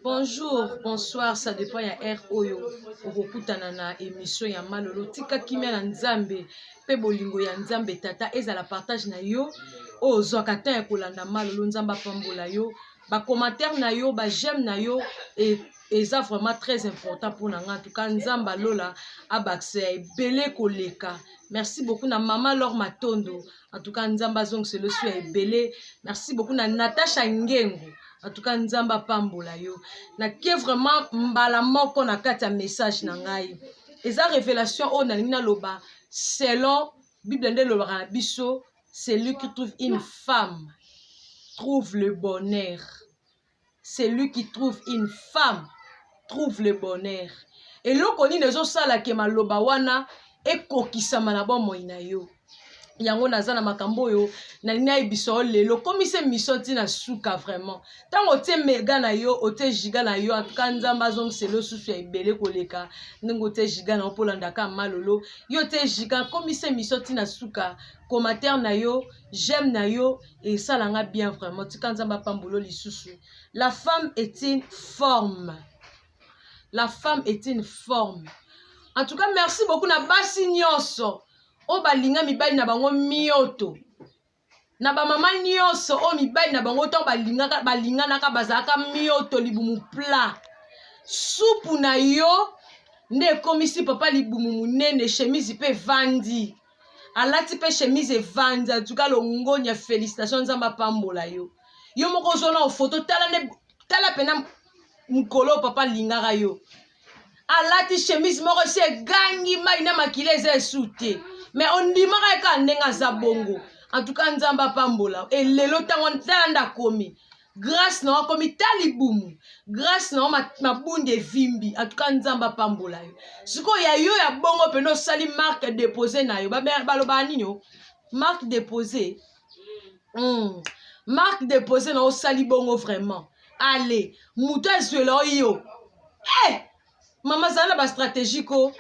Bonjour, bonsoir, ça dépend ya heure oyo okokutana na émission ya Malolo. Tika kimia na Nzambe pe bolingo ya Nzambe tata ezala partage na yo oyo ozwaka temps ya kolanda Malolo. Nzambe apambola yo, ba commentaire na yo, ba j'aime na yo et eza vraiment très important mpona nga. En tout cas Nzambe alola abakisa ya ebele koleka. Merci beaucoup na mama Laure Matondo. En tout cas Nzambe azongisela yo ya ebele. Merci beaucoup na Natacha Ngengo. En tout cas Nzambe apambola yo. Nake vraiment mbala moko na kati ya message na ngai. Eza révélation oyo nalingi naloba selon Bible nde elobaka na biso, celui qui trouve une femme trouve le bonheur. Celui qui trouve une femme trouve le bonheur. Eloko nini ezosala ke maloba wana ekokisama na bomoi na yo? Yango naza na makambo oyo nalingi nayebisa yo lelo. Komisa émission ntina suka vraiment. Ntango otie mega na yo, otie giga na yo, en tout cas Nzambe azongisela yo susu ya ebele koleka ndenge otie giga na yo mpo olandaka Malolo. Yo otie giga, komisa émission ntina suka. Commentaire na yo, j'aime na yo, esalanga bien vraiment. Tika Nzambe apambola yo lisusu. La femme est une forme. La femme est une forme. En tout cas, merci beaucoup na basi nyonso oyo balinga mibali na bango mioto, na bamama nyonso oyo mibali na bango ntango balingaka, balinganaka bazalaka mioto, libumu plat. Supu na yo nde ekomisi papa libumu monene, chemise mpe evandi, alati mpe chemise evandi. En tout cas longonya, félicitation, Nzambe apambola yo. Yo moko ozwa na foto, tala nde, tala pena mokolo papa alingaka yo, alati chemise moko esi egangi mai na makila eza esu te, mais ondimaka ye kaka ndenge aza bongo. En tout cas Nzambe apambola. Elelo ntango tala nde akomi grâce na akomi ta libumu, grâce na mabundi evimbi. En tout cas Nzambe apambola yo. Sikoyo ya yo ya bongo mpena osali marque déposée na yo, balobaka nini o marque déposée? Marque déposée na osali bongo vraiment. Ale moto azwela yo, hey! Mama, zala na bastratégie ko,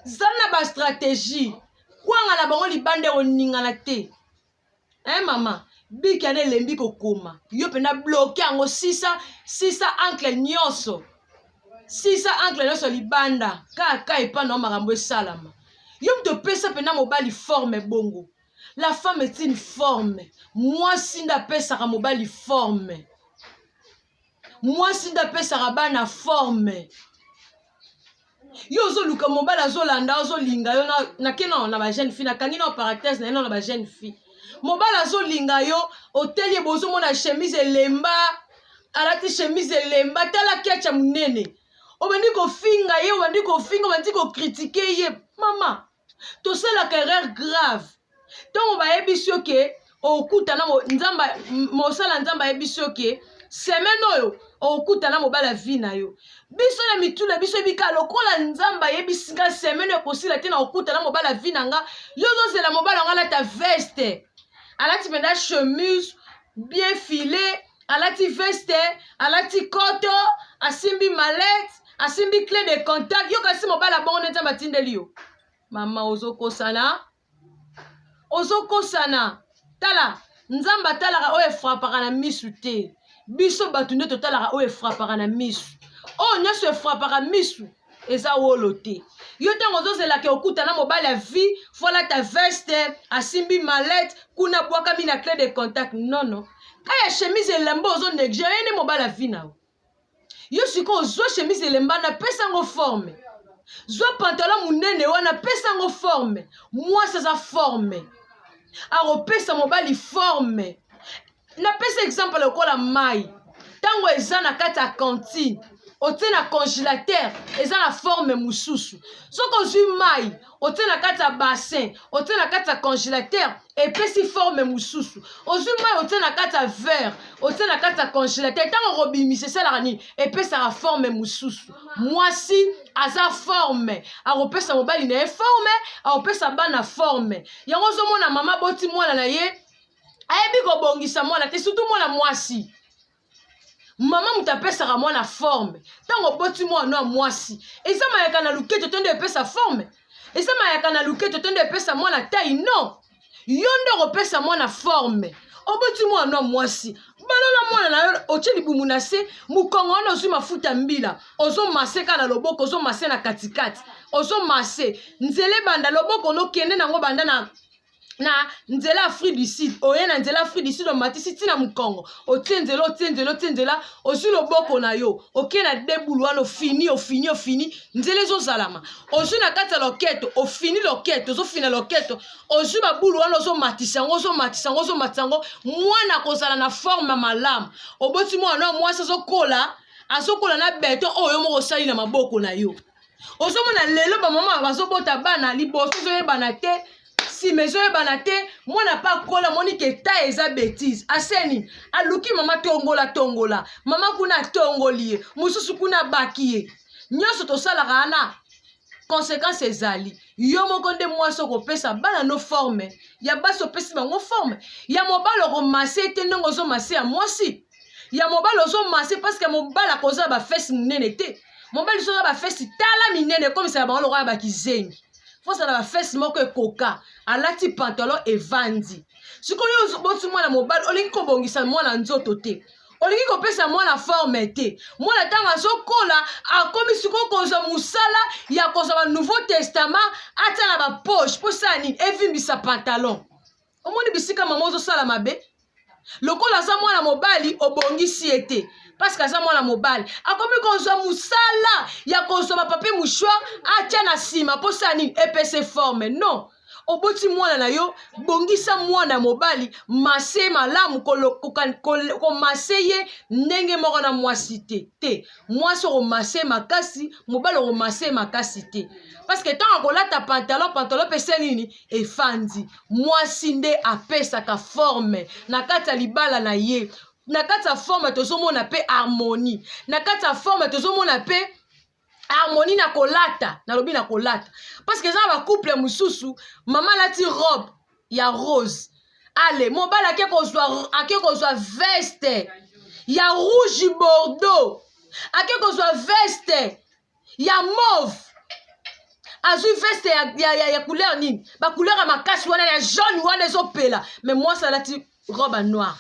zala na bastratégie. Kwanga na bango libanda ekoningana te. Eh mama, biki yana elembi kokoma yo mpena bloquer yango. Sisa sisa angle nyonso, sisa angle nyonso libanda kaka epa na yo makambo esalama. Yo moto opesa mpena mobali forme bongo. La femme est une forme. Mwasi nde apesaka mobali forme, mwasi nde apesaka bana forme. Yo ozoluka mobali, azolanda, azolinga yo, nake na bajeune fille, nakangi na parenthèse na ye na bajeune fille. Mobali azolinga yo, oteli ye, bozomona chemise elemba, alati chemise elemba, tala kecha monene, obandi kofinga ye, obandi kofinga, obandi kocritiquer ye. Mama, tosalaka erreur grave. Ntango bayebisi yo ke okutana Nzambe, mosala Nzambe ayebisi yo ke semaine oyo okutana mobali ya vie na yo, biso na mitu na biso ebika lokola Nzambe ayebisi nga semaine oyo ekosila te na okutana mobali ya vie na nga. Yo ozozela mobali yango alata veste, alati mpenza chemise bien filé, alati veste, alati koto, asimbi mallette, asimbi clé de contact. Yo kasi mobali abongo nde Nzambe atindeli yo? Mama, ozokosana, ozokosana. Tala, Nzambe atalaka oyo efrapaka na misu te. Biso bato nde totalaka oyo efrapaka na misu. Oyo nyonso efrapaka misu eza wolo te. Yo ntango ozozelaka okutana mobali ya vie, faut alata veste, asimbi mallette kuna, bwakami na clé de contact. Non, non, ka ya chemise elemba, ozonégliger ye nde mobali ya vie na yo. Yo sikoyo ozwa chemise elemba na pesa yango forme, zwa pantalon monene wana, pesa yango forme. Mwasi aza forme, akopesa mobali forme. Napesa exemple lokola mai, ntango eza na kati ya cantine, otie na congélateur, eza na forme mosusu. Soki ozwi mai, otie na kati ya bassin, otie na kati ya congélateur, epesi forme mosusu. Ozwi mai, otie na kati ya verre, otie na kati ya congélateur, ntango okobimisa esalaka nini? Epesaka forme mosusu. Mwasi aza forme, akopesa mobali na ye forme, akopesa bana forme. Yango ozomona mama boti mwana na ye, ayebi kobongisa mwana te, surtout mwana mwasi. Mama moto apesaka mwana forme. Ntango oboti mwana ya mwasi, eza mayaka na luketo te nde epesa forme, eza mayaka na luketo te nde epesa mwana taille. Non, yo nde okopesa mwana forme. Oboti mwana na mwasi, balola mwana na yo, otie libumu na se, mokongo wana ozwi mafuta mbila, ozomase kaka na loboko, ozomase na katikati, ozomase nzela ebanda loboko nokende nango banda na nzela Afrique du Sud, oye na nzela Afrique du Sud, omatisi ntina mokongo, otie nzela, otie nzela, otie nzela, ozwi loboko na yo, oke na debulu wana, ofini, ofini, ofini nzela ezozalama, ozwi na kati ya loketo, ofini loketo, ozofina loketo, ozwi babulu wana, ozomatisa yango, ozomatisa yango, ozomatisa yango, mwana akozala na forme malamu. Oboti mwana ya mwasi, azokola, azokola na beton oyo yo moko osali na maboko na yo. Ozomona lelo bamama bazobota bana, liboso ezoyebana te, nsima ezoyebana te. Mwana mpe akola, amoni ke ta eza bétise, aseni aluki mama tongola, tongola mama kuna, atongoli ye, mosusu kuna abaki ye. Nyonso tosalaka wana, conséquence ezali yo moko nde mwasi okopesa bana no forme ya basi, opesi bango forme ya mobali. Okomase te ndenge ozomase ya mwasi. Ya mobali ozomase parce que mobali akozala bafesses monene te. Mobali so oza bafesses tala minene, ekomisaka bango lokola bakizengi. Fosala bafesses moko ekoka, alati pantalon evandi. Sikoyo boti mwana mobali, olingi kobongisa mwana nzoto te, olingi kopesa mwana forme te. Mwana ntango azokola, akomi sikoyo kozwa mosala ya kozwa banouveau testament, atia na bapoche. Mpo sala nini? Evimbisa pantalon. Omoni bisika mama ozosala mabe. Lokola aza mwana mobali, obongisi ye te parce que aza mwana mobali, akomi kozwa mosala ya kozwa bapapier mouchoir, atia na nsima. Mpo sala nini? Epese forme. Non, oboti mwana na yo, bongisa mwana mobali, mase malamu, komase ye ndenge moko na mwasi te. Te, mwasi okomase makasi, mobali okomase makasi te, parce que ntango akolata pantalon, pantalon epese nini? Efandi. Mwasi nde apesaka forme na kati ya libala na ye. Na kati ya forme tozomona mpe harmonie, na kati ya forme tozomona mpe harmonie na kolata. Nalobi na kolata parce que eza na bacouple mosusu, mama alati robe ya rose, ale mobali ake kozwa veste ya rouge bordeaux, ake kozwa veste ya mauve, azwi veste ya couleur nini, bacouleur ya makasi wana, ya jaune wana ezopela, mais mwasi alati robe noire.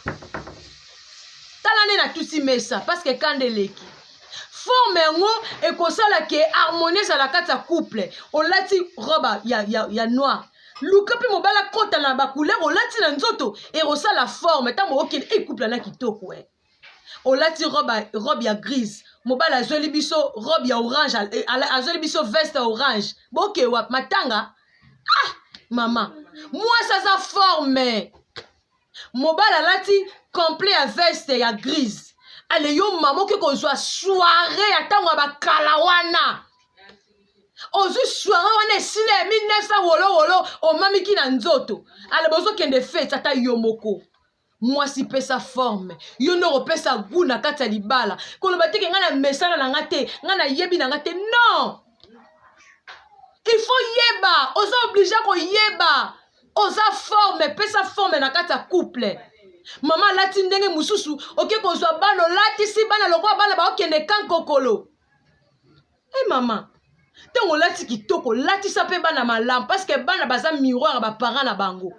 Tala nde natusi mesa parce que kanda eleki. Forme yango ekosala ke harmonie ezala kati ya couple. Olati robe ya noir, luka mpe mobali akɔta na bacouleur olati na nzoto, ekosala forme. Ntango okende e couple ana kitoko. E olati robe ya grise, mobali azweli biso robe ya orange, azweli biso veste ya orange, boke wapi? Matanga? Ah mama, mwasi aza forme. Mobali alati complet ya veste ya grise, ale yo mama oke kozwa soirée ya ntango ya bakala wana, ozwi soirée wana esila ya 1900 wolowolo, omamiki na nzoto, ale bozokende fête. Ata yo moko mwasi, pesa forme. Yo nde okopesa goût na kati ya libala. Koloba teke ngai na mesana na nga te, ngai nayebi na nga te. Non, il faut yeba, oza obligé koyeba. Oza forme, pesa forme na kati ya couple. Mama alati ndenge mosusu, oke kozwa bana, olatisi bana lokola bana baokende kankokolo. E mama, ntango olati kitoko, latisa mpe bana malamu, parce que bana baza miroir ya baparent na bango.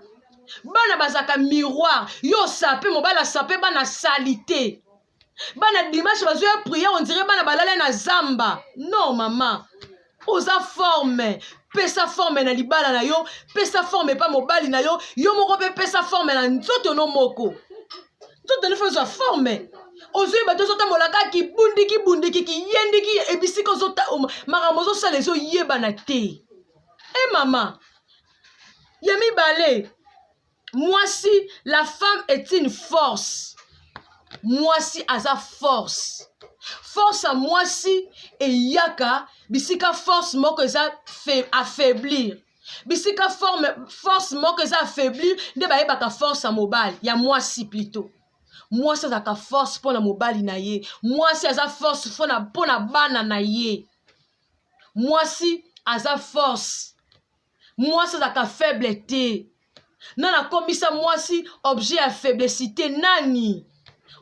Bana bazalaka miroir. Yo osape, mobali asape, bana sali te. Bana dimanche bazoya prière, on dirait bana balala na zamba. Non mama, oza forme, pesa forme na libala na yo, pesa forme epa mobali na yo. Yo moko mpe pesa forme na nzoto no moko. Nzoto no faut ozwa forme. Ozoyeba te, ozotambola kaka kibundiki bundiki, kiyendiki, ebisika makambo ozosala ezoyebana te. E mama ya mibale, mwasi, la femme est une force. Mwasi aza force. Force ya mwasi eyaka bisika force moko eza affaiblir. Bisika forme, force moko eza affaiblir, nde bayebaka force ya mobali, ya mwasi plutôt. Mwasi azalaka force mpo na mobali na ye, mwasi aza force mpo na bana na ye. Mwasi aza force, mwasi azalaka faible te. Nani akomisa mwasi objet ya faiblesse? Nani?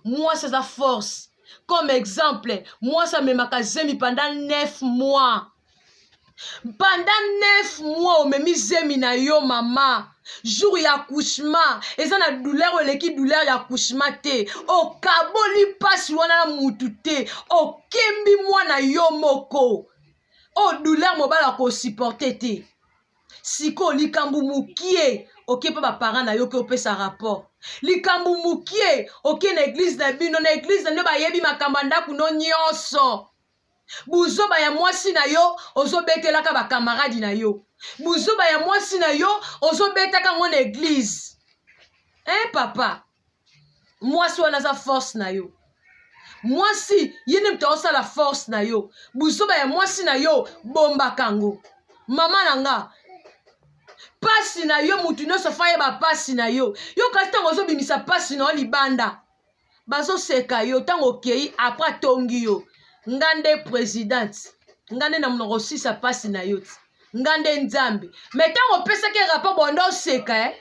Mwasi aza force. Comme exemple, mwasi amemaka zemi pendant 9 mois. Pendant 9 mois omemi zemi na yo mama, jour ya accouchement eza na douleur oyo eleki douleur ya accouchement te. Okaboli mpasi wana na mutu te, okembi mwana yo moko. Oyo douleur mobali akosupporte te. Sikoyo likambo mokie, oke mpe baparent na yo, oke opesa rapport. Likambo mokie, oke na église na bino. Na église na bino bayebi makambo ya ndako no nyonso. Buzoba ya mwasi na yo ozobetelaka bakamaradi na yo, buzoba ya mwasi na yo ozobetaka yango na église. Hein, papa, mwasi wana aza force na yo. Mwasi ye nde moto aosala force na yo. Buzoba ya mwasi na yo, bombaka yango, mama na nga. Pasi na yo, mutu nyonso fa yeba pasi na yo. Yo kasi ntango ozobimisa pasi na yo libanda, bazoseka yo. Ntango okei après, atongi yo: "Nga nde présidente, nga nde na monoko osisa pasi na yo ti, nga nde Nzambe." Mais ntango opesaki rapport, bonda oseka, eh?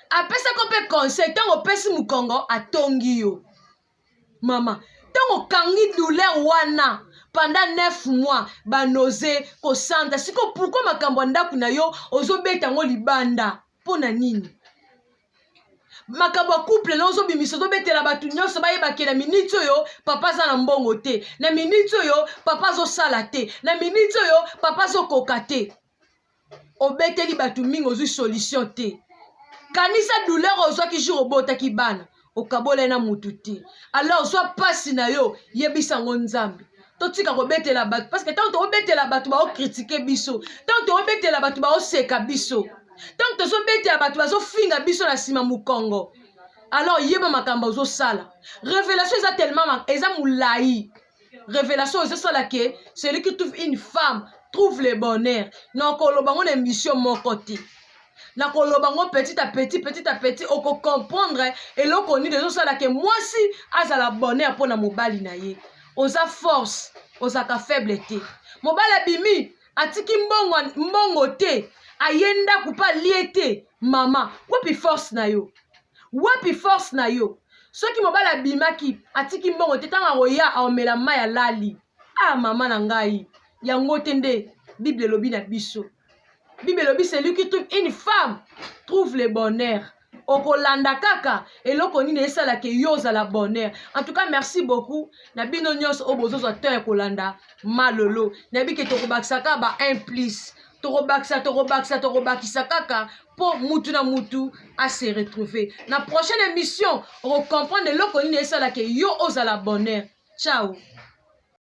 Apesaki mpe conseil. Ntango opesi mokongo, atongi yo. Mama, ntango okangi douleur wana pendant 9 mois, banoze kosanta. Sikoyo pourquoi makambo ya ndako na yo ozobeta yango libanda? Mpo na nini makambo ya couple na ozobimisa, ozobetela bato nyonso, bayebake na miniti oyo papa aza na mbongo te, na miniti oyo papa azosala te, na miniti oyo papa azokoka te? Obeteli bato mingi, ozwi solution te. Kanisa douleur ozwaki jour obotaki bana, okabola na mutu te. Alors zwa mpasi na yo, yebisa yango Nzambe. Totika kobetela bato, parce que ntango tokobetela bato, baocritiquer biso. Ntango tokobetela bato, baoseka biso. Ntango tozobetela bato, bazofinga biso na nsima mokongo. Alors yeba makambo ozosala. Révélation eza tellement, eza molai. Révélation ezosala ke celui qui trouve une femme trouve le bonheur. Na koloba ngo na émission moko te, na koloba ngo petit à petit, petit à petit, okocomprendre eloko nini ezosala ke mwasi azala bonheur mpo na mobali na ye. Oza force, ozalaka faible te. Mobali abimi, atiki mbongo, mbongo te, aye ndako mpe alie te. Mama, wapi force na yo? Wapi force na yo? Soki mobali abimaki, atiki mbongo te, ntango akoya, aomela mai, alali. Ah, mama na ngai, yango te nde Bible elobi na biso. Bible elobi: "Celui qui trouve une femme trouve le bonheur." Okolanda kaka eloko nini esalaka yo ozala bonheur. En tout cas, merci beaucoup na bino nyonso oyo bozozwa temps ya kolanda Malolo. Nayebi ke tokobakisa kaka ba 1 plus, tokobakisa, tokobakisa, tokobakisa kaka mpo mutu na mutu ase retrouver. Na prochaine émission, okocomprendre eloko nini esalaka yo ozala bonheur. Ciao.